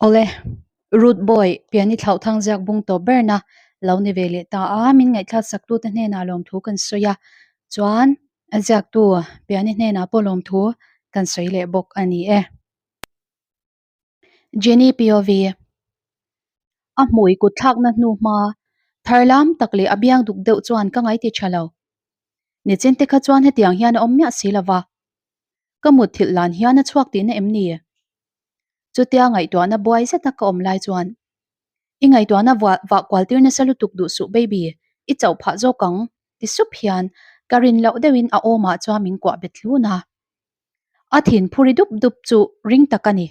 Awle, Ruth Boy, piani thlauh thang ziak bung tawp berna lo ni ve leh ta a, min ngaihthlak saktute hnenah lawmthu kan sawi a, chuan a ziaktu piani hnenah pawh lawmthu kan sawi leh bawk a ni e. Jenny POV A hmui kut thlakna hnu hma thar lam tak leh a biang duk deuh chuan ka ngaiti tha lo. Nichin te kha chuan hetiang hian a awm miah si lova. Ka mutthilh lan hian a chhuak tihna em ni? Chutia ngaihtuahna buai zeta ka awm lai chuan, I ngaihtuahna vah kual tir nasa lutuk duh suh baby, i chauh phah zawk ang, ti sup hian ka rin loh deuhin a awmah chuan min kuah bet hlun a. A thin phuri dup dup chu ring tak a ni.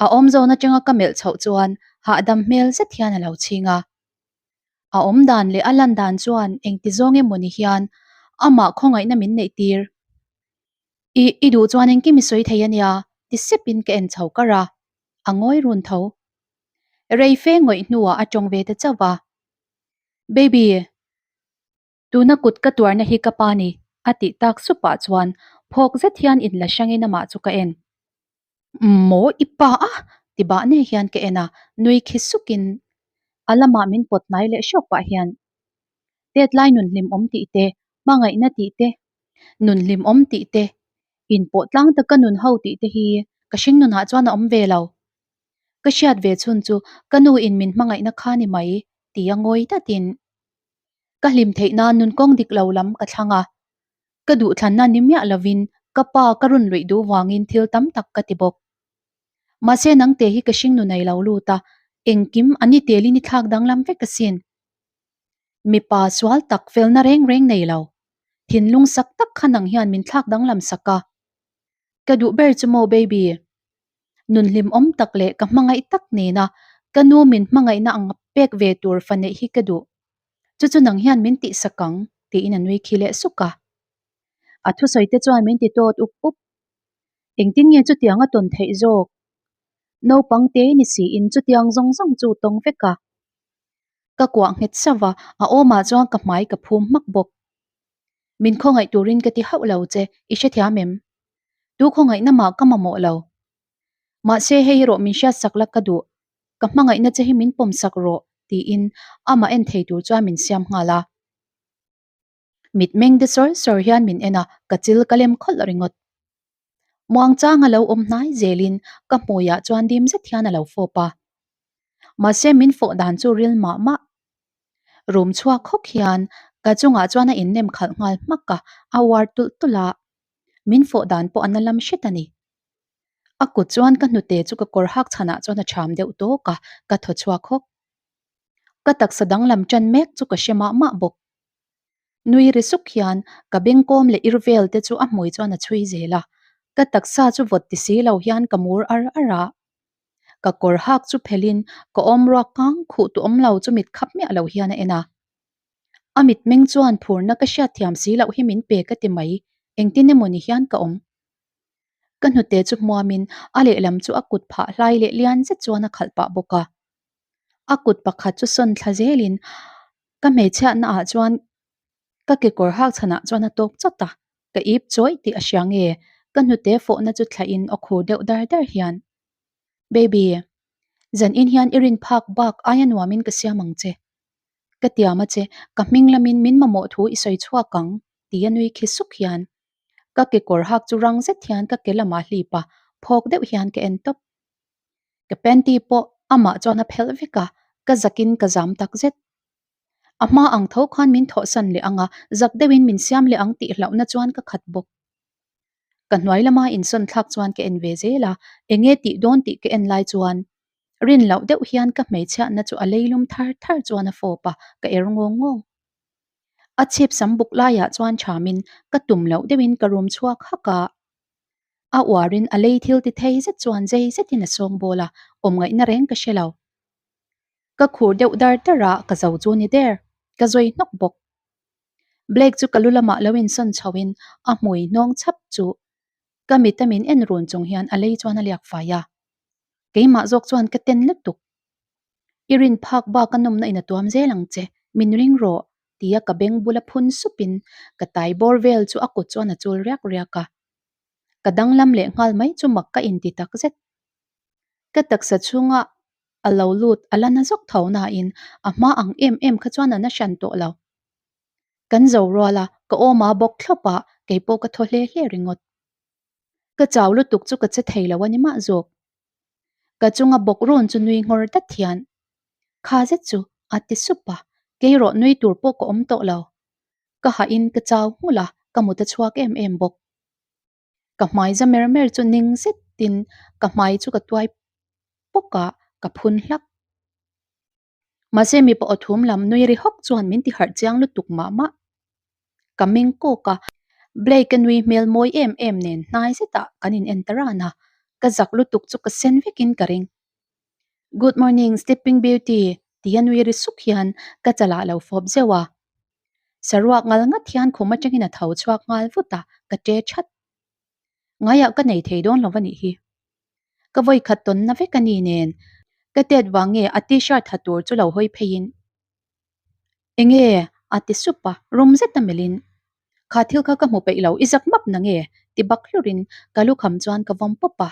A awm zawn atanga ka melh chhoh chuan hahdam hmel zet hian a lo chhing a. A awm dan leh a lan dan chuan engti zawng emawni hian amah khawngaihna min neih tir. I, i duh chuan engkim i sawi thei a nia, ti sepin ka en chho kar a, a ngawi run tho. Rei fe ngawih hnuah a tawng ve ta chauh va. Baby, tuna kut ka tuarna hi ka pa ni, a tih tak supah chuan phawk zet hian inla hrangin amah chu ka en. Maw i pa a? ti bah nei hian ka en a, nui khi sukin a lamah min pawt hnai leh hrawk pah hian Tet lai nun hlim awm tih te, hmangaihna tih te, nun hlim awm tih te, inpawh tlang taka nun ho tih te hi ka hring nunah chuan a awm ve lo. Ka hriat ve chhun chu ka nu in min hmangaihna kha ni mai ti a ngawi tatin ka hlim theih nan nun kawng dik lo lam ka thlang a, Ka duhthlanna ni miah lovin ka pa ka rawn luih duh vangin thil tam tak ka ti bawk. Mahse nangte hi ka hringnu nei lo lut a, engkim a ni telin i thlak danglam vek asin. Mipa sual tak felna reng reng nei lo, thinlung sak tak kha nang hian min thlak danglam sak a. Ka duh ber chu maw baby? Nun hlimawm tak leh ka hmangaih tak nena ka nu min hmangaihna ang pek ve tur fa neih hi ka duh. Chu chu nang hian min tihsak ang, tiin a nui khi leh suk a. A thusawi te chuan min ti tawt up up. Engtin nge chutiang a tawn theih zawk? Naupang te ni siin chutiang zawng zawng chu tawng vek a. Ka kuah nghet sauh a, a awmah chuan ka hmai ka phum hmak bawk. Min khawngaih turin ka ti hauh lo che, i hrethiam em? Tu khawngaihna mah ka mamawh lo. Mahse hei erawh min hriatsak la ka duh, ka hmangaihna che hi min pawmsak rawh tiin amah en thei tur chuan min siam nghal a. Mitmeng de sawr sawr hian min en a, ka chil ka lem khawlh ringawt. Muangchang a lo awm hnai zelin ka hmuiah chuan dim zet hian a lo fawp a. Mahse min fawh dan chu ril mah mah. Rum chhuak hawk hian ka chungah chuan a innem khalh nghal hmak a, a uar tulh tulh a. Min fawh dan pawh a na lam hret a ni. A kut chuan ka hnute chu ka kawr hak chhanah chuan a cham deuh tawk a, ka thaw chhuak hawk. Ka taksa danglam ṭan mek chu ka hre mah mah bawk. Nui ri suk hian ka bengkawm leh ir vel te chu a hmui chuan a chhui zel a, ka taksa chu vawt ti si lo hian ka mur ar ar a. Ka kawr hak chu phelhin ka awm ruak kang khuh tu awm lo chu mit khap miah lo hian a en a. A mitmeng chuan phurna ka hriatthiam si loh hi min pe ka ti mai, engtin emaw ni hian ka awm. Ka hnute chu hmuamin a lehlam chu a kut phah hlai leh lian zet chuan a khalh pah bawk a. A kut pakhat chu sawn thla zelin ka hmeichhiatna ah chuan ka kekawr hak chhanah chuan a tawk chawt a, ka ip chawih tih a hria nge ka hnute fawhna chu thlahin aw khur deuh dar dar hian, Baby, zan in hian i rin phak bak aia nuamin ka siam ang che. Ka tiam a che, ka hming lamin min mamawh thu i sawi chhuak ang, ti a nui khi suk hian Ka kekawr hak chu rang zet hian ka ke lamah hlip a, phawk deuh hian ka en tawp. Ka panty pawh amah chuan a phelh vek a, ka zakin ka zam tak zet. A hma ang tho khan min thawhsan leh ang a, zak deuhin min siam leh ang tih hlauhna chuan ka khat bawk. Ka hnuai lama insawn thlak chuan ka en ve zel a, enge tih dawn tih ka en lai chuan rin loh deuh hian ka hmeichhiatna chu a leilum thar thar chuan a fawp a, ka er ngawng ngawng. A chhip sam buk laiah chuan thamin ka tum loh deuhin ka rum chhuak hak a. A uarin a lei thil ti thei zet chuan zei zetin a sawng bawl a, awm ngaihna reng ka hre lo. Ka khur deuh dar dar a, ka zo chu ni der. Ka zawi hnawk bawk. Blake chu ka lu lamah lo insawn chhoin a hmui hnawng chhap chu ka mit a min en run chung hian a lei chuan a liak fai a. Keimah zawk chuan ka ten lutuk. I rin phak bak a nawmna in a tuam zel ang che, min ring rawh, tia ka beng bula phun supin ka tai bawr vel chu a kut chuan a chul riak riak a. Ka danglam leh nghal mai chu mak ka inti tak zet. Ka taksa chhunga a lo lut a la na zawk tho nain a hma ang em em kha chuan a na hran tawh lo. Kan zo rual a, ka awm a bawk thlawp a, kei pawh ka thaw hle hle ringawt. Ka chau lutuk chu ka che thei lo a ni mah zawk. Ka chunga bawk rawn chu nui nghawr dat hian, Kha zet chu a ti sup a, kei rawh nui tur pawh ka awm tawh lo. Ka hahin ka chau nghulh a, ka mut a chhuak em em bawk. Ka hmai za mer mer chu ning zetin ka hmai chu ka tuai pawk a, ka phun hlak. Mahse mipa aw thum lam nui ri hawk chuan min ti harh chiang lutuk mah mah. Ka meng kawk a, Blake-a nui hmel mawi em em nen hnai zetah kan in en ta ran a, ka zak lutuk chu ka sen vekin ka ring. Good morning Sleeping Beauty tia nui ri suk hian ka chalah lo fawp zeuh a. Saruak ngal ngat hian khum atangin a tho chhuak nghal vut a, ka ṭe that. Ngaiah ka nei thei dawn lo a nih hi. Ka vawi khat tawnna vek a ni nen, ka tet vang nge a t-shirt ha tur chu lo hawi pheiin. Enge? a ti sup a, rum zet a melhin. Kha thil kha ka hmu peih lo, i zak map na nge? ti bak hlurin ka lukham chuan ka vawm pawp a.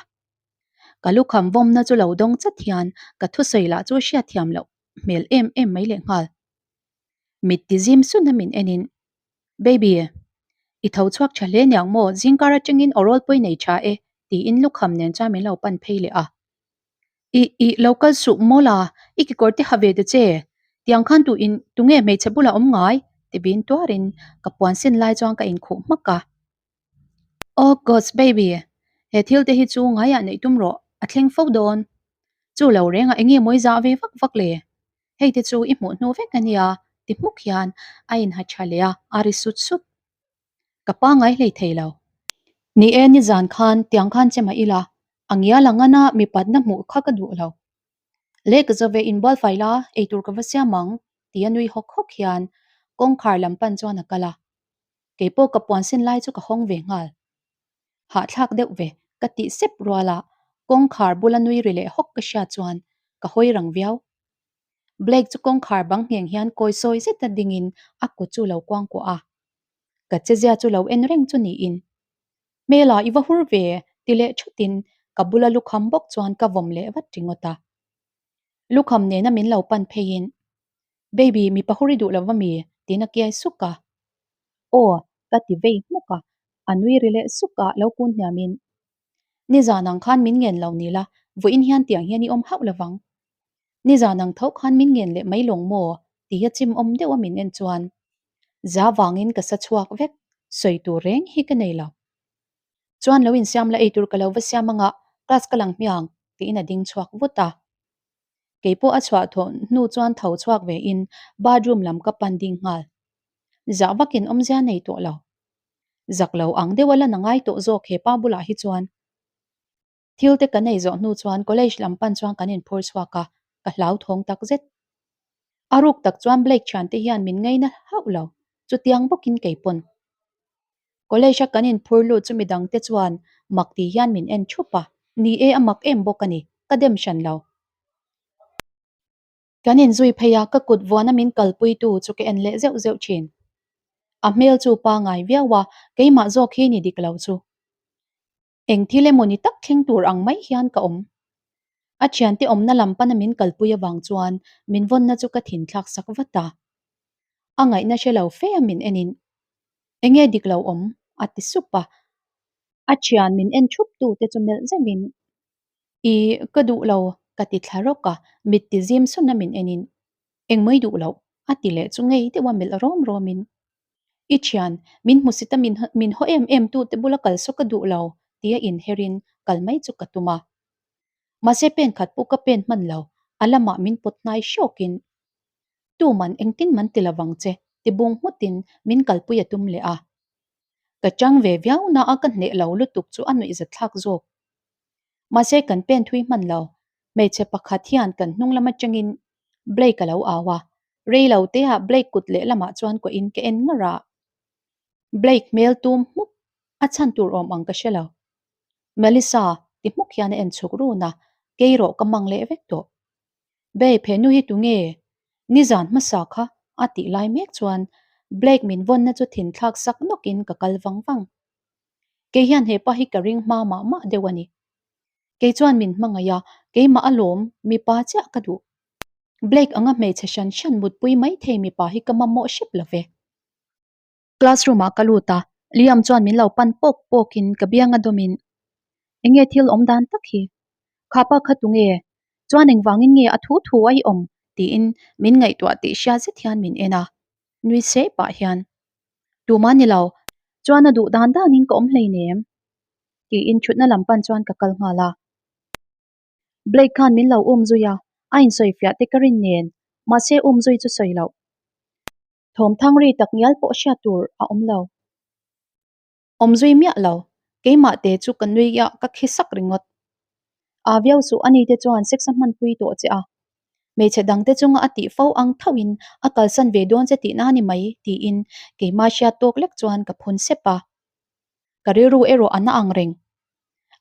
Ka lukham vawmna chu lo dawng chat hian ka thusawi lah chu hriatthiam loh hmel em em mai lehnghal. Mit ti zim sun a min enin, Baby, i tho chhuak tha hle niang maw, zingkar atangin aw rawl pawi nei tha e, tiin lukham nen chuan min lo pan phei leh a. I, i lo kal suh maw la, i kekawr te ha ve ta che, tiang khan tu in, tunge hmeichhe bulah awm ngai? ti bin tuarin ka puan sin lai chuan ka inkhuh hmak a. Oh Gods baby, he thil te hi chu ngaiah neih tum rawh, a thleng fo dawn. Chu lo rengah enge mawi zah ve vak vak le? Hei te chu i hmuh hnu vek a nia, ti hmuk hian a inha tha leh a, a ri sut sut. Ka pangai hlei thei lo. Ni e, nizan khan tiang khan che mah ila, a ngial ang ana mipatna hmuh kha ka duh lo. Le ka zo ve inbual fai la, eitur ka va siam ang, ti a nui hawk hawk hian kawngkhar lam pan chuan a kal a. Kei pawh ka puan sin lai chu ka hawng ve nghal. Hahthlak deuh ve, ka tih sep rual a, kawngkhar bula nui ri leh hawk ka hriat chuan ka hawi rang viau. Blake chu kawngkhar bang ngheng hian kawi sawi zeta dingin a kut chu lo kuangkuah a. Ka chezia chu lo en reng chu niin, Hmela i va hur ve, ti leh thutin ka bula lukham bawk chuan ka vawm leh vat ringawt a. Lukham nena min lo pan pheiin, Baby, mipa hur i duh lo va mi? tiin a kiai suk a. Aw, ka ti vei hmuk a, a nui ri leh suk a, lo kun hniamin, Nizan ang khan min ngen lo ni la, vawiin hian tiang hian i awm hauh lovang. Nizan ang tho khan min ngen leh mai lawng maw? tia chim awm deuh a min en chuan za vangin ka sa chhuak vek, sawi tur reng hi ka nei lo. Chuan lo insiam la eitur ka lo va siam anga class ka lang hmiang tiin a ding chhuak vut a. Kei pawh a chhuah thawh hnu chuan tho chhuak ve in bathroom lam ka pan ding nghal. Zah vakin awmzia nei tawh lo. Zak lo ang deuh a lan a ngai tawh zawk he pa bulah hi chuan. Thil te kan ei zawh hnu chuan college lam pan chuan kan inphur chhuak a, ka hlauthawng tak zet. A ruk tak chuan Blake thian te hian min ngaina hauh lo, chutiang bawkin kei pawn. College a kan inphur lut chu midang te chuan mak ti hian min en thup a, ni e a mak em bawk a ni, ka dem hran lo. Kan inzui phei a, ka kut vuana min kalpuitu chu ka en leh zeuh zeuh thin. A hmel chu pangai viau a, keimah zawk hi ni dik lo chu. Eng thil emaw ni tak thleng tur ang mai hian ka awm. A thiante awmna lam pana min kalpui avang chuan min vawnna chu ka thinthlak sak vat a. A ngaihna hre lo fe a min enin, Enge dik lo awm? a ti sup a. A thian min en thup tu te chu melh zeuhin, I ka duh lo, ka ti thla rawk a, mit ti zim sun a min enin, Engmawii duh loh? a ti leh chu ngei deuh a melh rawm rawmin, I thian, min hmusit a min haw em em tu te bula kal saw ka duh lo, tia inherin kal mai chu ka tum a. Mahse pen khat pawh ka pen hman lo, a lamah min pawt hnai hrawkin, Tuman engtin man ti lovang che, ti bung nghutin min kalpui a tum leh a. Ka chang ve viau na a ka hneh lo lutuk chu a nuihzatthlak zawk. Mahse kan pen thui hman lo, hmeichhe pakhat hian kan hnung lam atangin Blake a lo au a, Rei lo te ah Blake kut leh lamah chuan kuah in ka en ngar a. Blake hmel tum hmuk a chhan tur awm ang ka hre lo. Melissa ti hmuk hian a en chhuk run a, kei rawh ka mang leh vek tawh. Babe, he nu hi tunge? Nizan hmasa kha a tih lai mek chuan Blake min vawnna chu thin thlak sak nawk in ka kal vang vang. Kei hian hepa hi ka ring hma mah mah deuh a ni. Kei chuan min hmangaih a, Keimah alawm, mipa chiah ka duh. Blake anga hmeichhe hran hran mutpui maithei mipa hi ka mamawh hrep lo ve. Classroom ah ka lut a, Liam chuan min lo pan pawk pawk in ka biang a dawm in, Enge thil awm dan tak hi? Kha pa kha tunge? Chuan engvangin nge a thu thu a i awm? tiin min ngaihtuah tih hria zet hian min en a, nui seh pah hian, Tumah ni lo, chuan a duh dan danin ka awm hleinem tiin thutna lam pan chuan ka kal nghal a. Blake khan min lo um zui a, a insawi fiah te ka rin nen, mahse um zui chu sawi loh. Thawmthang ri tak ngial pawh hriat tur a awm lo. Awm zui miah lo, keimah te chu ka nui a ka khi sak ringawt. Aa viau suh ani te chuan sex a hmanpui tawh che a. Hmeichhe dang te chunga a tih fo ang thoin a kalsan ve dawn che tihna a ni mai tiin keimah hriat tawk lek chuan ka phun sep a. Ka rilru erawh a na ang reng.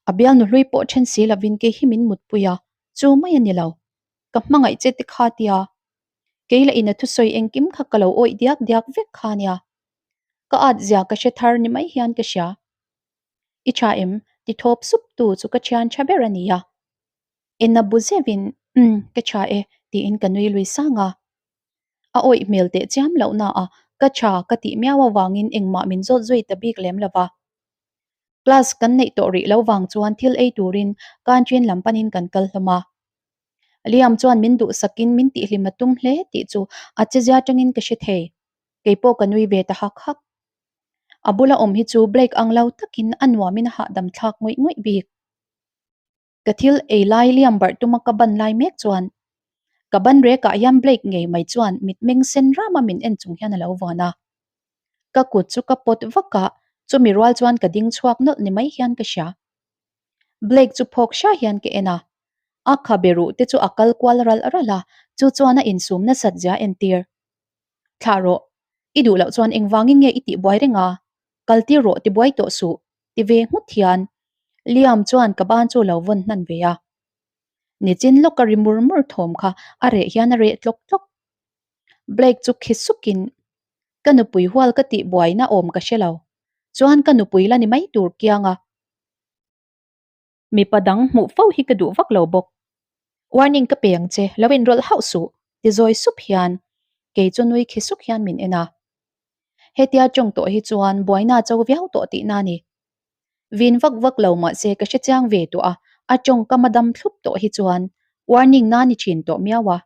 A bialnu hlui pawh then si lovin kei hi min mutpui a, chu mai a ni lo. Ka hmangaih che te kha tia. Kei lah in a thusawi engkim kha ka lo awih diak diak vek kha nia. Ka at zia ka hre thar ni mai hian ka hria. I tha em? Ti thawp sup tu chu ka thian tha ber a ni a. Enna bu zeuhin, Umm, ka tha e, tiin ka nui lui sang a. A awih hmel teh chiam loh na a, ka tha ka tih miau avangin engmah min zawt zui ta bik lem lo va. Class kan neih tawh rih lo vang chuan thil ei turin canteen lam panin kan kal hlawm a. Liam chuan min duhsakin min tihhlim a tum hle tih chu a chezia atangin ka hre thei. Kei pawh ka nui ve ta hak hak. A bula awm hi chu Blake ang lo takin a nuamin a hahdam thlak ngawih ngawih bik. Ka thil ei lai Liam barh tuma ka ban lai mek chuan ka ban rekah hian Blake ngei mai chuan mitmeng sen rama min en chung hian a lo vuan a. Ka kut chu ka pawt vak a, chumi rual chuan ka ding chhuak nawlh ni mai hian ka hria. Blake chu phawk hria hian ka en a, a khabe ruh te chu a kal kual ralh ralh a, chu chuan a insum nasat zia entir. Thlah rawh, i duh loh chuan engvangin nge i tih buai reng a? Kal tir rawh ti buai tawh suh, ti ve nghut hian Liam chuan ka ban chu lo vawn hnan ve a. Nichin lawka ri mur mur thawm kha a reh hian a reh tlawk tlawk. Blake chu khi sukin, Ka nupui hual ka tih buaina awm ka hre lo, chuan ka nupui la ni mai tur kiang a. Mipa dang hmuh fo hi ka duh vak lo bawk. Warning ka pe ang che, lo inrawlh hauh suh, ti zawi sup hian kei chu nui khi suk hian min en a. Hetia tawng tawh hi chuan buaina cho viau tawh tihna a ni. Vin vak vak lo mahse ka hrechiang ve tawh a, a tawngkam a dam thlup tawh hi chuan warning na ni thin tawh miau a.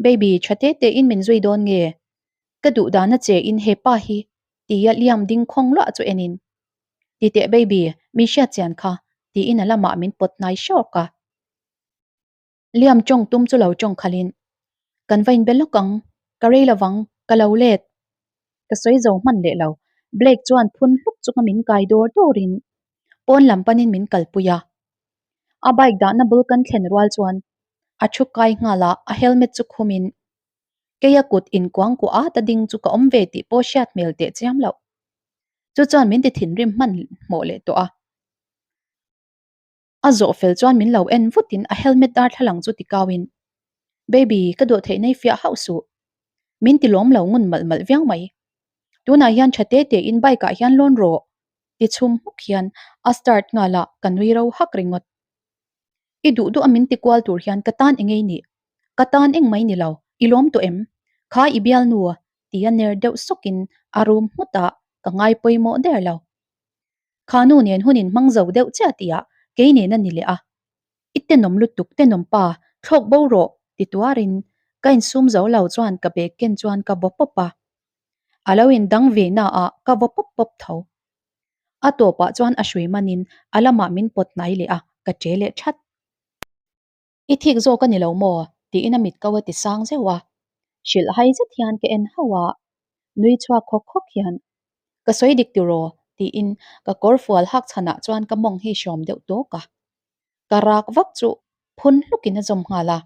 Baby, tha te te in min zui dawn nge? Ka duh dana che in hepa hi tia liam ding khawng luah chu en in. Ti teh baby, min hriat chian kha, tiin a lamah min pawt hnai hrawk a. Liam tawng tum chu lo tawng khalhin, Kan va inbe lawk ang, ka rei lovang, ka lo let. Ka sawi zo hman leh lo, Blake chuan phun hluk chunga min kai dawr dawrin pawn lam panin min kalpui a. A bike dahna bul kan thlen rual chuan a thu kai nghal a, a helmet chu khumin Keia kut inkuangkuah at a ding chu ka awm ve tih pawh hriat hmel teh chiam loh. Chu chuan min ti thinrim hman hmawh leh tawh a. A zawh fel chuan min lo en vutin a helmet darthlalang chu ti kauin, Baby, ka duh theih nei fiah hauh suh. Min ti lawm lo ngun malh malh viau mai. Tunah hian tha te tein bike ah hian lawn rawh ti chhum hmuk hian a start nghal a, ka nui ro hak ringawt. I duh duh a min ti kual tur hian ka tan engei nih? Ka tan eng mai ni lo, i lawm tawh em? Kha i bialnu tia ner deuh sawkin a rum nghut a, ka ngai pawimawh der lo. Kha nu nen hun in hmang zo deuh chiah tihah kei nen a ni leh a. I tenawm lutuk tenawm pa, thlawk bo rawh ti tuarin ka insum zo lo chuan ka bag ken chuan ka vaw pawp a. A lo indang ve na ah ka vaw pawp pawp tho. A tawpah chuan a hrui manin a lamah min pawt hnai leh a, ka che leh that. I thik zawk a ni lo maw? tiin a mit ko a ti sang zeuh a. Hrilh hai zet hian ka en hauh a, nui chhuak khawk khawk hian, Ka sawi dik tiraw? tiin ka kawr fual hak chhanah chuan ka mawng hi hrawm deuh tawk a. Ka rak vak chu phun hlukin a zawm nghal a.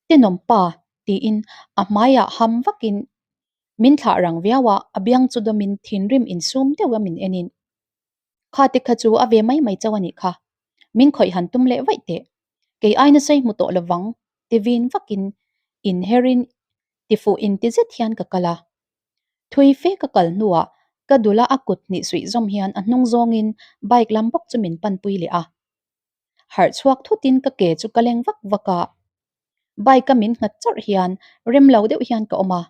Tenawm pa! tiin a hmaiah ham vakin min thlah rang viau a, a biang chu dawmin thinrim insum deuha min enin, Kha te kha chu a ve mai mai chauh a nih kha. Min khawih han tum leh vaih teh. Kei aina sawi hmu tawh lovang ti vin vakin inherin tifuh inti zet hian ka kal a. Thui fe ka kal hnuah ka dula a kut hnih suih zawm hian a hnung zawngin bike lam bawk chu min panpui leh a. Harh chhuak thutin ka ke chu ka leng vak vak a. Bike a min nghat chawrh hian rem lo deuh hian ka awm a.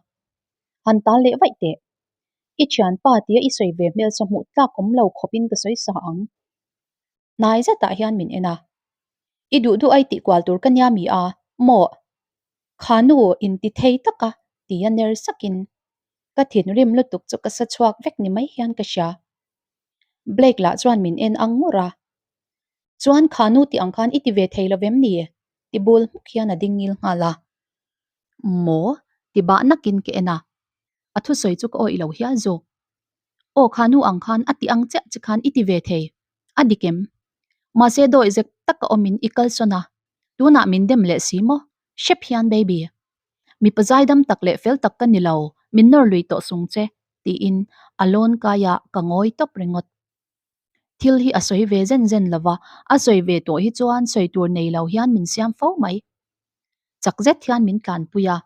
Han tal leh vaih teh. I thianpa tia i sawi ve hmel saw hmuh tlak awm lo khawpin ka sawi sa ang. Hnai zetah hian min en a. I duh duh ai tih kual tur ka nia mi a, maw? Kha nu inti thei taka tia ner sakin ka thinrim lutuk chu ka sa chhuak vek ni mai hian ka hria. Blake lah chuan min en ang ngur a. Chuan kha nu tih ang khan i ti ve thei lo vem ni? Ti bul hmuk hian a ding ngil nghal a. Maw? Ti bah nakin ka en a. A thusawi chu ka awih lo hial zawk. Aw kha nu ang khan a ti ang chiah che khan i ti ve thei. A dik em? Mahse dawih zek tak a awmin i kalsawn a. Tunah min dem leh si maw? Hrep hian baby. Mipa zaidam tak leh fel tak ka ni lo, min nawr lui tawh sung che, tiin a lawn kaiah ka ngawi tawp ringawt. Thil hi a sawi ve zen zen lo va, a sawi ve tawh hi chuan sawi tur nei lo hian min siam fo mai. Chak zet hian min tlanpui a.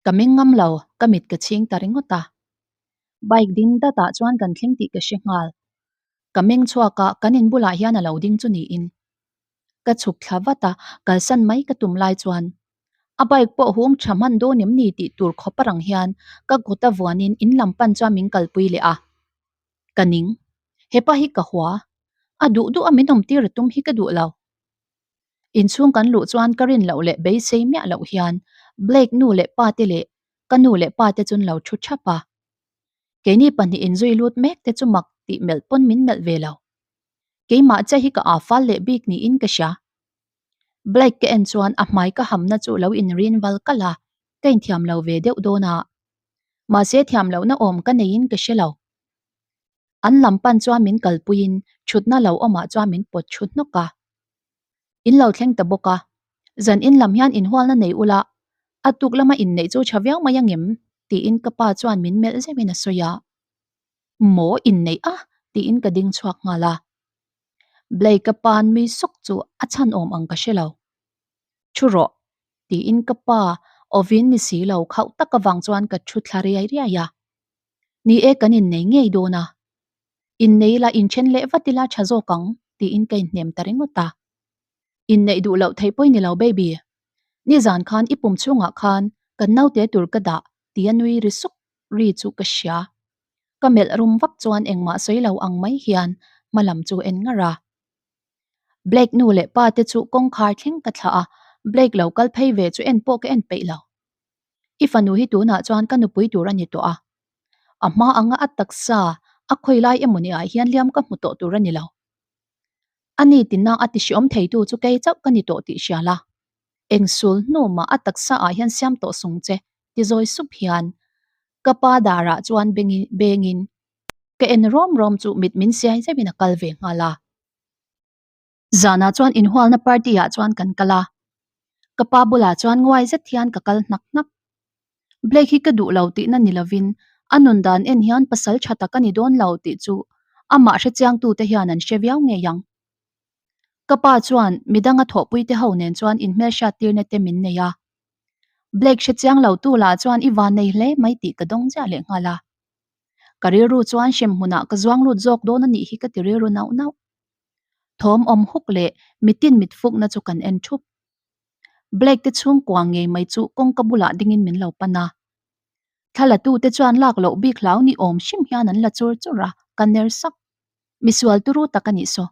Ka meng ngam lo, ka mit ka chhing ta ringawt a. Bike ding datah chuan kan thleng tih ka hre nghal. Ka meng chhuak a, kan in bulah hian a lo ding chu niin. Ka chhuk thla vat a, kalsan mai ka tum lai chuan a bike pawh hung tha hman dawn em ni tih tur khawp a rang hian ka kut a vuanin in lam pan chuan min kalpui leh a. Ka ning. Hepa hi ka hua. A duh duh a min awm tir a tum hi ka duh lo. Inchhung kan luh chuan ka rin loh leh beisei miah loh hian Blake nu leh pa te leh ka nu leh pa te chun lo thu thap a. Keini pahnih inzui lut mek te chu mak tih melh pawn min melh ve lo. Keimah che hi ka aa fal leh bik niin ka hria. Blake ka en chuan a hmai ka hamna chu lo inrin val kalh a, ka inthiam lo ve deuh dawn a. Mahse thiam lohna awm ka neiin ka hre lo. An lam pan chuan min kalpuiin thutna lo awmah chuan min pawt thu hnawk a. In lo thleng ta bawk a, zan in lam hian inhualna nei ula, a tuk lama inneih chu tha viau mai angem? tiin ka pa chuan min melh zeuhin a sawi a. Maw inneih a? tiin ka ding chhuak nghal a. Blake ka pa'n mi sawk chu a chhan awm ang ka hre lo. Thu rawh, tiin ka pa awin ni si lo khauh tak avang chuan ka thu thla riai riai a. Ni e kan innei ngei dawn a. Innei ila inthen leh vat ila tha zawk ang tiin ka inhnem ta ringawt a. Inneih duh loh theih pawh i ni lo baby. Nizan khan i pum chhungah khan kan naute tur ka dah tia nui ri suk ri chu ka hria. Ka melh rum vak chuan engmah sawi lo ang mai hian hma lam chu en ngar a. Blake nu leh pa te chu kawngkhar thleng ka thlah a, Blake lo kal phei ve chu en pawh ka en peih lo. I fanu hi tunah chuan ka nupui tur a ni tawh a. A hma anga a taksa a khawi lai emaw ni ah hian liam ka hmu tawh tur a ni lo. A ni tina a ti hriawm theitu chu kei chauh ka ni tawh tih hria la. Eng sul hnu mah a taksa ah hian siam tawh sung che ti zawi sup hian ka pa darah chuan bengin ka en rawm rawm chu mit min siai zeuhin a kal ve nghal a. Zanah chuan inhualna party ah chuan kan kal a, ka pa bulah chuan nguai zet hian ka kal hnak hnak. Blake hi ka duh lo tihna ni lovin a nun dan en hian pasal tha tak a ni dawn lo tih chu amah hrechiangtu te hian an hre viau ngei ang. Ka pa chuan midanga thawhpui te ho nen chuan inhmelhriat tirna te min nei a. Blake hrechiang lo tu lah chuan i van nei hle mai tih ka dawng ziah leh nghal a. Ka rilru chuan hremhmunah ka zuang lut zawk dawn a nih hi ka ti rilru nauh nauh. Thawm awm huk leh mitin mit fukna chu kan en thup. Blake te chhungkua ngei mai chu kawngka bulah dingin min lo pan a. Thla la tute chuan lak loh bik hlau ni awm hrim hian an la chur chur a, ka ner sak. Misual turu tak a nih saw.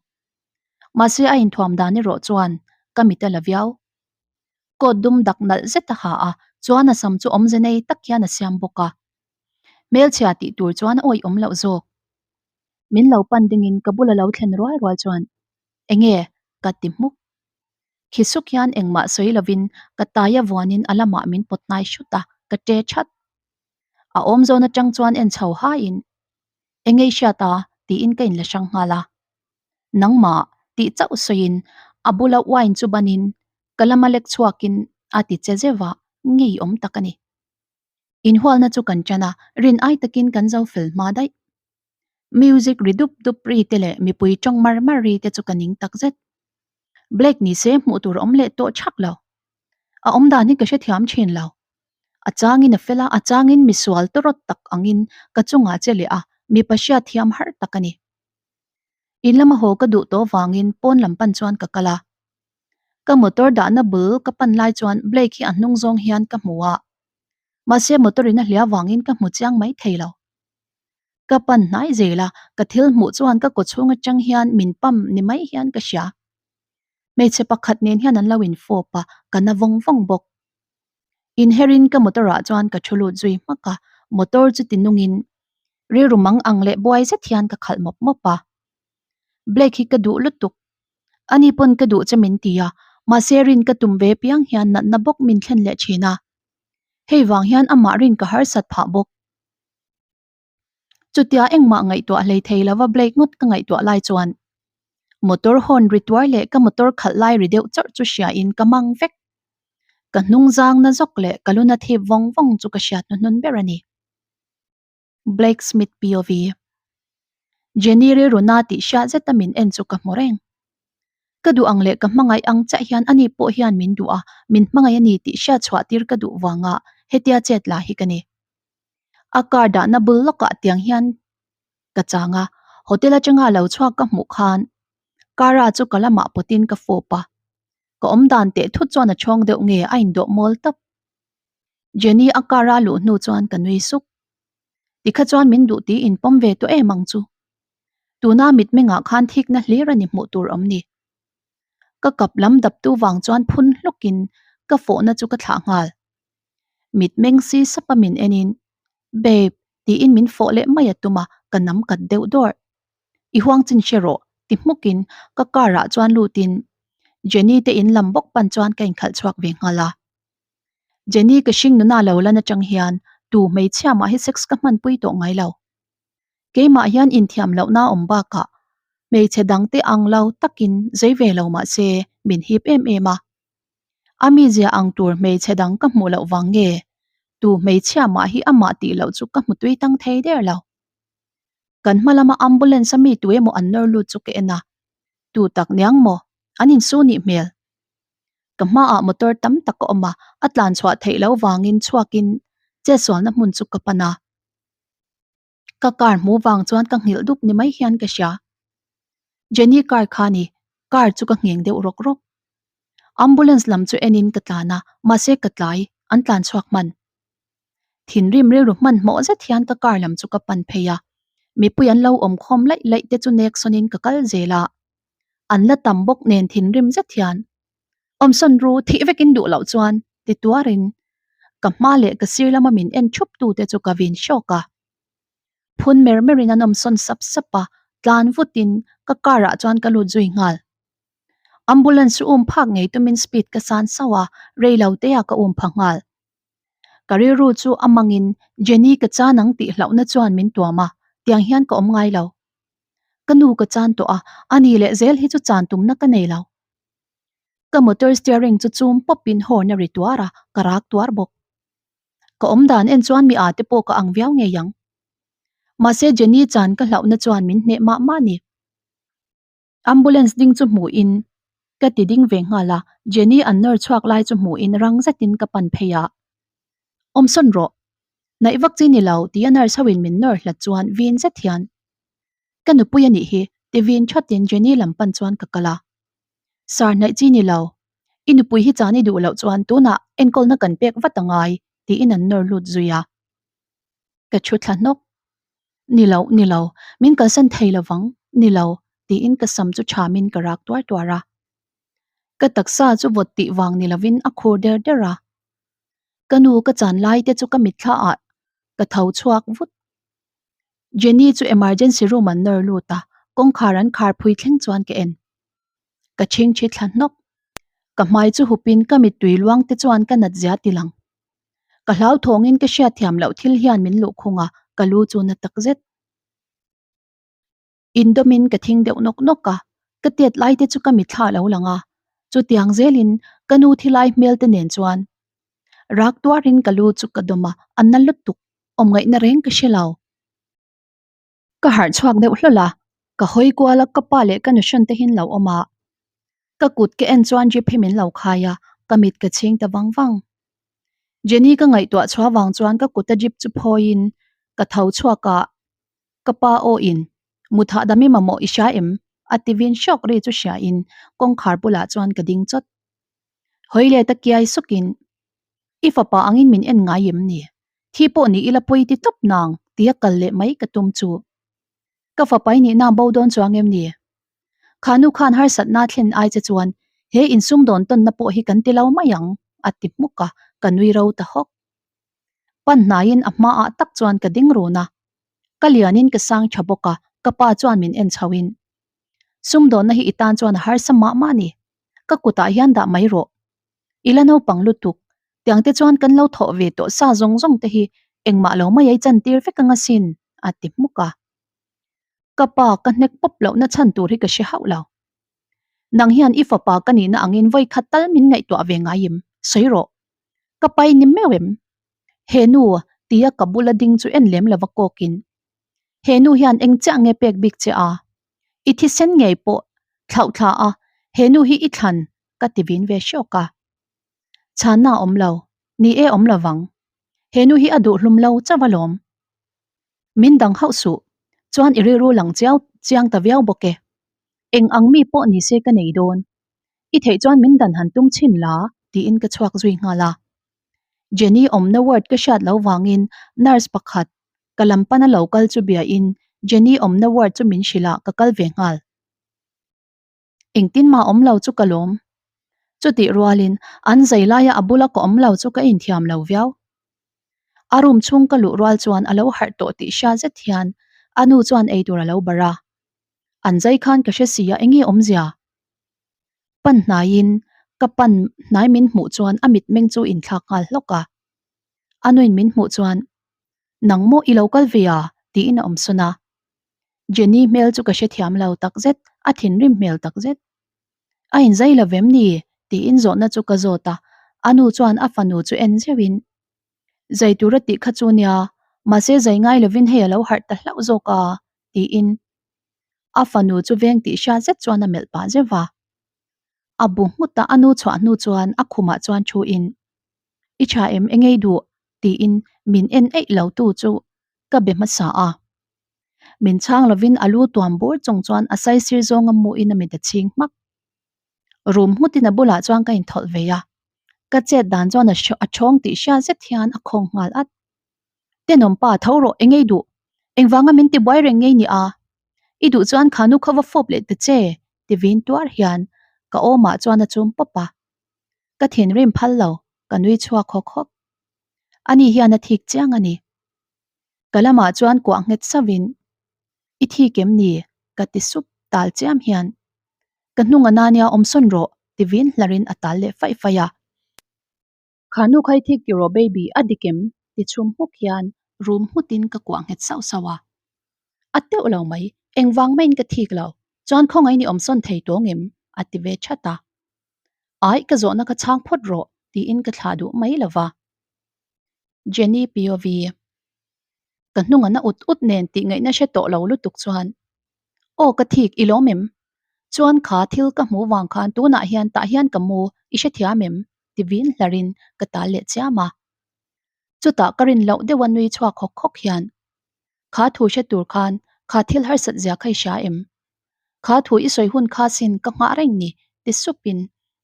Mahse a inthuam dan erawh chuan ka mit a la viau. Coat dum dak nalh zet a ha a, chuan a sam chu awmze nei tak hian a siam bawk a. Hmelchhia tih tur chuan a awih awm loh zawk. Min lo pan dingin ka bula lo thlen rual rual chuan, Enge? ka ti hmuk. Khi suk hian engmah sawi lovin ka taia vuanin a lamah min pawt hnai hrut a, ka ṭe ṭhat. A awm zawn aṭang chuan en chho haiin, Enge i hriat a? tiin ka inla hrang nghal a. Nangmah tih chauh sawiin a bula wine chu banin ka lama lek chhuakin a ti che zeuh a, ngei awm tak a ni. Inhualna chu kan ṭan a, rin ai takin kan zo fel hma daih. Music ri dup dup ri te leh mipui ṭawng mar mar ri te chu ka ning tak zet. Blake ni se hmuh tur awm leh tawh chhak lo. A awm dan hi ka hrethiam ṭhin lo. A changin a fel a, a changin misual tawrawt tak angin ka chungah che leh a, mipa hriat thiam har tak a ni. In lama haw ka duh tawh vangin pawn lam pan chuan ka kal a. Ka motor dahna bul ka pan lai chuan Blake hi a hnung zawng hian ka hmu a. Mahse motor in a hliah vangin ka hmu chiang mai thei lo. Ka pan hnai zel a, ka thil hmuh chuan ka kawchhung atang hian min pam ni mai hian ka hria. Hmeichhe pakhat nen hian an lo infawp a, ka na vawng vawng bawk. Inherin ka motor ah chuan ka thu lut zui hmak a, motor chu ti nungin rilru mang ang leh buai zet hian ka khalh mawp mawp a. Blake hi ka duh lutuk. Ani pawn ka duh che min ti a, mahse rin ka tum ve piang hian natna bawk min thlen leh thin a. Hei vang hian amah rin ka harsat phah bawk. Chutia engmah ngaihtuah hlei thei lova Blake ngawt ka ngaihtuah lai chuan motor horn ri tuar leh ka motor khalh lai ri deuh chawrh chu hriain ka mang vek. Ka hnung zangna zawk leh ka luna thip vawng vawng chu ka hriat hnuhnun ber a ni. Blake Smith POV. Jenny rilru na tih hriat zeta min en chu ka hmu reng. Ka duh ang leh ka hmangaih ang chiah hian ani pawh hian min duh a, min hmangaih a ni tih hriat chhuah tir ka duh vanga hetia chet la hi ka ni. A car dahna bul lawkah tiang hian ka chang a, hotel atanga lo chhuak ka hmuh khan Cara chu ka lamah pawtin ka fawp a, ka awm dan teh thut chuan a chhawng deuh nge a indawh mawl tawp. Jenny a car a luh hnu chuan ka nui suk. Tikha chuan min duh tih inpawm ve tawh em ang chu. Tuna mitmengah khan thikna hlir a ni hmuh tur awm ni. Ka kap lam daptu vang chuan phun hlukin ka fawhna chu ka thlah nghal. Mitmeng si sapa min enin, Babe, tiin min fawh leh mai a tum a, ka nam kat deuh dawrh. I huang chin hre rawh, ti hmukin ka car ah chuan lutin Jenny te in lam bawk pan chuan ka inkhalh chhuak ve nghal a. Jenny ka hring nuna lo lan atang hian tu hmeichhia mah hi sex ka hmanpui tawh ngai lo. Keimah hian inthiam lohna awm bakah hmeichhe dangte ang lo takin zei ve lo mah se min hip em em a. A mizia ang tur hmeichhe dang ka hmuh loh vang nge? Tu hmeichhia mah hi amah tih loh chu ka hmu tui tang thei der lo. Kan hma lama ambulance a mi tu emaw an nawr lut chu ka en a, tu tak niang maw? An insu nih hmel. Ka hmaah motor tam tak a awm a, a tlan chhuah theih loh vangin chhuakin chetsualna hmun chu ka pan a. Ka car hmu vang chuan ka nghilh dup ni mai hian ka hria. Jenny car kha ni, car chu ka ngheng deuh rawk rawk. Ambulance lam chu enin ka tlan a, mahse ka tlai, an tlan chhuak hman. Thinrim rilru hmanhmawh zet hian ka car lam chu ka pan phei a, mipui an lo awm khawm laih laih te chu nek sawnin ka kal zel a. An la tam bawk nen thinrim zet hian Awmsawn ru thih vekin duh loh chuan ti tuarin ka hma leh ka sir lama min en thup tute chu ka vin hrawk a. Phun mer merin an awmsawn sap sap a, tlan vutin ka car ah chuan ka lut zui nghal. Ambulance chu um phak ngei tumin speed ka san sauh a, rei lo te ah ka um pha nghal. Ka rilru chu a mangin Jenny ka chan ang tih hlauhna chuan min tuam a, tiang hian ka awm ngai lo. Ka nu ka chan tawh a, ani leh zel hi chu chan tumna ka nei lo. Ka motor steering chu chum pawp in horn a ri tuar a, ka rak tuar bawk. Ka awm dan en chuan mi â te pawh ka ang viau ngei ang. Mahse Jenny chan ka hlauhna chuan min hneh mah mah ni. Ambulance ding chu hmuh in ka ti ding ve nghal a, Jenny an nawr chhuak lai chu hmuh in rang zet in ka pan phei a. Awmsawn rawh. Naih vak chi ni lo ti a nurse ho in min nawr hlat chuan vin zet hian Ka nupui a nih hi ti vin that in Jenny lam pan chuan ka kal a. Sir hnaih chi ni lo. I nupui hi chan i duh loh chuan tunah enkawlna kan pek vat a ngai tiin an nawr lut zui a. Ka thu thla hnawk. Ni lo, ni lo, min kalsan thei lo vang, ni lo, tiin ka sam chu thamin ka rak tuar tuar a. Ka taksa chu vawt tih vang ni lovin a khur der der a. Ka nu ka chan lai te chu ka mitthla ah ka tho chhuak vut. Jenny chu emergency room an nawr lut a, kawngkhar an khar phui thleng chuan ka en. Ka chhingchhi thla hnawk. Ka hmai chu hupin ka mittui luang te chuan ka nat zia ti lang. Ka hlauthawngin ka hriatthiam loh thil hian min luhkhung a, ka lu chu na tak zet. Indawmin ka thing deuh nawk nawk a, ka tet lai te chu ka mitthla a lo lang a, chutiang zelin ka nu thilai hmel te nen chuan rak tuarin ka lu chu ka dawm a, a na lutuk, awmngaihna reng ka hre lo. Ka harh chhuak deuh hlawl a, ka hawi kual a, ka pa leh ka nuhrawn te hian lo awm a. Ka kut ka en chuan drip hi min lo khai a, ka mit ka chhing ta vang vang. Jenny ka ngaihtuah chhuah vang chuan ka kut a drip chu phawiin ka tho chhuak a, ka pa aw in, Mut hahdam i mamawh i hria em? A ti vin hrawk ri chu hria in kawngkhar bulah chuan ka ding chawt. Hawi let a kiai suk in, I fapa angin min en ngai em ni? Thi pawh ni ila pawi ti tawp nang tia kal leh mai ka tum chu. Ka fapa i nihna bo dawn chuang em ni? Kha nu khan harsatna thlen ai che chuan he insumdawn tawnna pawh hi kan ti lo mai ang, a ti hmuk a, ka nui ro ta hawk. Pan hnaiin a hmaah tak chuan ka ding run a, ka lianin ka sang tha bawk a, ka pa chuan min en chhoin, Sumdawnna hi i tan chuan a harsa mah mah a ni, ka kutah hian dah mai rawh. I la naupang lutuk, tiang te chuan kan lo thawh ve tawh sa zawng zawng te hi engmah lo mai ei chantir vek ang asin, a ti hmuk a. Ka pa ka hnek pawp lohna chhan tur hi ka hre hauh lo. Nang hian i fapa ka nihna angin vawi khat tal min ngaihtuah ve ngai em? Sawi rawh. Ka pai ni meuh em? He nu tia ka bula ding chu en lem lova kawkin, He nu hian eng chiah nge pek bik che a? I thisen ngei pawh thlauh thla a, he nu hi i thlan ka ti vin ve hrawk a. Chhanna a awm lo, ni e awm lovang. He nu hi a duh hlum lo chauh alawm. Min dang hauh suh, chuan i rilru lang chiau chiang ta viau bawk e. Eng ang mi pawh ni se ka nei dawn. I theih chuan min dan han tum chhin la, tiin ka chhuak zui nghal a. Jenny awmna ward ka hriat lo vangin nurse pakhat ka lam pana lo kal chu biain Jenny awmna ward chu min hrilh a, ka kal ve nghal. Engtin mah awm lo chu ka lawm. Chutih rualin an zai laia a bula ka awm lo chu ka inthiam lo viau. A room chhung ka luh rual chuan a lo harh tawh tih hria zet hian a nu chuan eitur a lo barh a. An zai khan ka hre si a enge awmzia? Pan hnaiin ka pan hnai min hmuh chuan a mitmeng chu inthlak nghal hlawk a. A nuin min hmuh chuan, Nang maw i lo kal ve a? tiin a awm sawn a. Jenny hmel chu ka hrethiam lo takzet, a thinrim hmel takzet. A inzai lo vem ni? tiin zawhna chu ka zawt a, a nu chuan a fanu chu en zeuhin, Zai tur a tih kha chu nia, mahse zai ngai lovin hei a lo harh ta hlauh zawk a, tiin a fanu chu veng tih hriat zet chuan a melh pah zeuh va. A bu nghut a, a nu chhuah hnu chuan a khumah chuan thuin, I tha em engei duh? tiin min en eih lo tu chu ka be hmasa a. Min chhang lovin a lu tuam bur chung chuan a saisir zawnga muin a mit a chhing hmak. Rum nghutin a bulah chuan ka inthawlh ve a, ka chet dan chuan a thawng tih hriat zet hian a khawng nghal at. Tenawm pa tho rawh engei duh, engvanga min ti buai reng ngei ni a? I duh chuan kha nu kha va fawp leh ta che ti vin tuar hian ka awmah chuan a chum pawp a. Ka thinrim phal lo, ka nui chhuak hawk hawk. Ani hian a thik chiang a ni. Ka lamah chuan kuah nghet sauhin, I thik em ni? ka ti sup tal chiam hian. Ka hnung a nania awm sawn rawh, ti vin hlarin a tal leh faih faih a. Kha nu kha i thik ti rawh baby, a dik em? ti chhum hmuk hian rum nghutin ka kuah nghet sauh sauh a. A teuh lo mai, engvang maiin ka thik lo, chuan khawngaih ni awm sawn thei tawng em? a ti ve that a. Aih ka zawhna ka chhang phawt rawh, tiin ka thlah duh mai lo va. Jenny POV. Ka hnunga na ut ut nen tih ngaihna hre tawh lo lutuk chuan, Aw ka thik i lawm em? Chuan kha thil ka hmuh vang khan tunah hian tah hian ka mu i hrethiam em? ti vin hlarin ka tal leh chiam a. Chutah ka rin loh deuha nui chhuak hawk hawk hian, Kha thu hre tur khan kha thil harsat zia kha i hria em? Kha thu i sawi hun kha sin ka nghah reng ni ti supin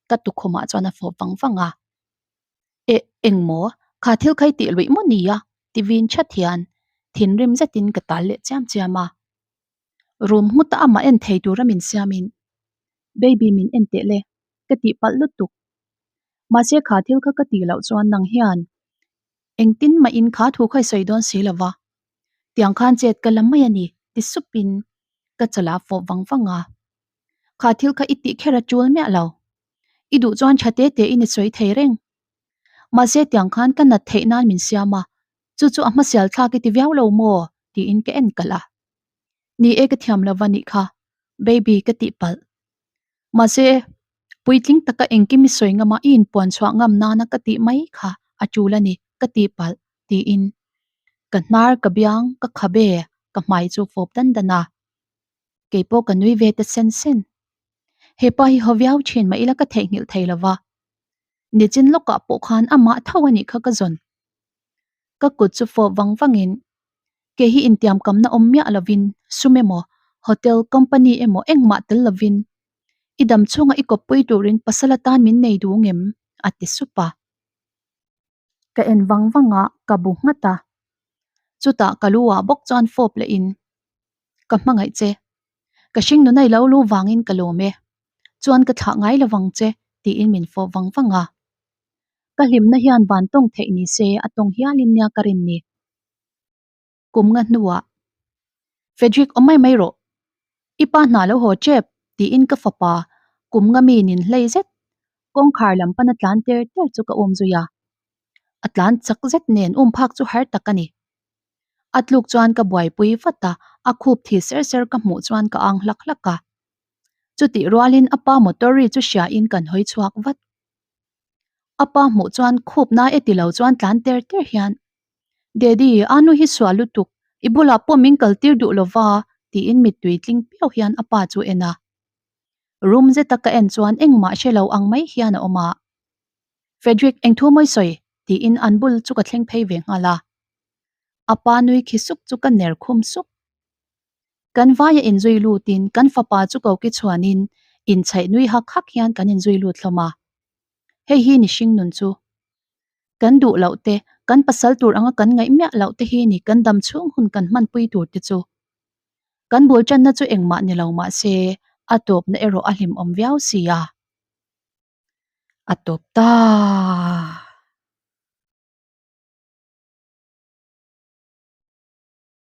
ka tukhumah chuan a fawp vang vang a. Eh, engmaw? Kha thil kha i tih luih maw nia? ti vin chat hian thinrim zetin ka tal leh chiam chiam a. Room nghut a amah en thei tura min siamin, Baby min en teh le, ka tih palh lutuk. Mahse kha thil kha ka tih loh chuan nang hian engtin mahin kha thu kha i sawi dawn si lo va, tiang khan chet ka la mai a ni ti supin ka chalah fawh vang vang a. Kha thil kha i tih kher a tul miah lo. I duh chuan tha te te in i sawi thei reng. Mahse tiang khan ka nat theih nan min siam a, chu chu a hmasial thlak i ti viau lo maw? tiin ka en kalh a. Ni e ka thiam lova nih kha, baby ka tih palh. Mahse puitling taka engkim i sawi ngam a, i inpuan chhuah ngam nana ka tih mai kha a tul a ni, ka tih palh tiin ka hnar ka biang ka khabe ka hmai chu fawp dan dan a. Keipawh ka nui ve ta sen sen. He pa hi haw viau thin mah ila ka theihnghilh thei lo va. Nichin lawkah pawh khan amah tho a nih kha ka zawn. Ka kut chu fawp vang vangin, Kei hi intiamkamna awm miah lovin sum emaw, Hotel, company emaw engmah tel lovin i dam chhunga i kawppui turin pasal atan min nei duh ngem? a ti sup a. Ka en vang vang a, ka bu nghat a. Chutah ka lu ah bawk chuan fawp leh in, Ka hmangaih che. Ka hringnuna i lo lu vangin ka lawm e. Chuan ka thlah ngai lo vang che tiin min fawp vang vang a. Ka hlimna hian van tawng theih ni se a tawng hialin nia ka rin ni. Kum nga hnuah, Frederick awm mai mai rawh. I pa hna lo haw tep tiin ka fapa kum nga mi nin hlei zet kawngkhar lam pana tlan ter ter chu ka um zui a. A tlan chak zet nen um phak chu har tak a ni. A tluk chuan ka buaipui vat a, a khup thi ser ser ka hmuh chuan ka ang hlak hlak a. Chutih rualin a pa motor ri chu hriain kan hawi chhuak vat. A pa hmuh chuan khup na e ti lo chuan tlan ter ter hian, Daddy, a nu hi sual lutuk, i bulah pawh min kal tir duh lova tiin mittui tling piau hian a pa chu en a. Room zeta ka en chuan engmah hre lo ang mai hian a awm a. Frederick, eng thu mawi sawi? tiin an bul chu ka thleng phei ve nghal a. A pa nui khi suk chu ka ner khum suk. Kan vaia inzui lutin kan fapa chu koki chhuanin inchhaih nui hak hak hian kan inzui lut hlawm a. Hei hi ni hring nun chu. Kan duh loh te, kan pasal tur anga kan ngaih miah loh te hi ni kan dam chhung hun kan hmanpui tur te chu. Kan bul tanna chu engmah ni lo mah se, a tawpna erawh a hlimawm viau si a. A tawp ta.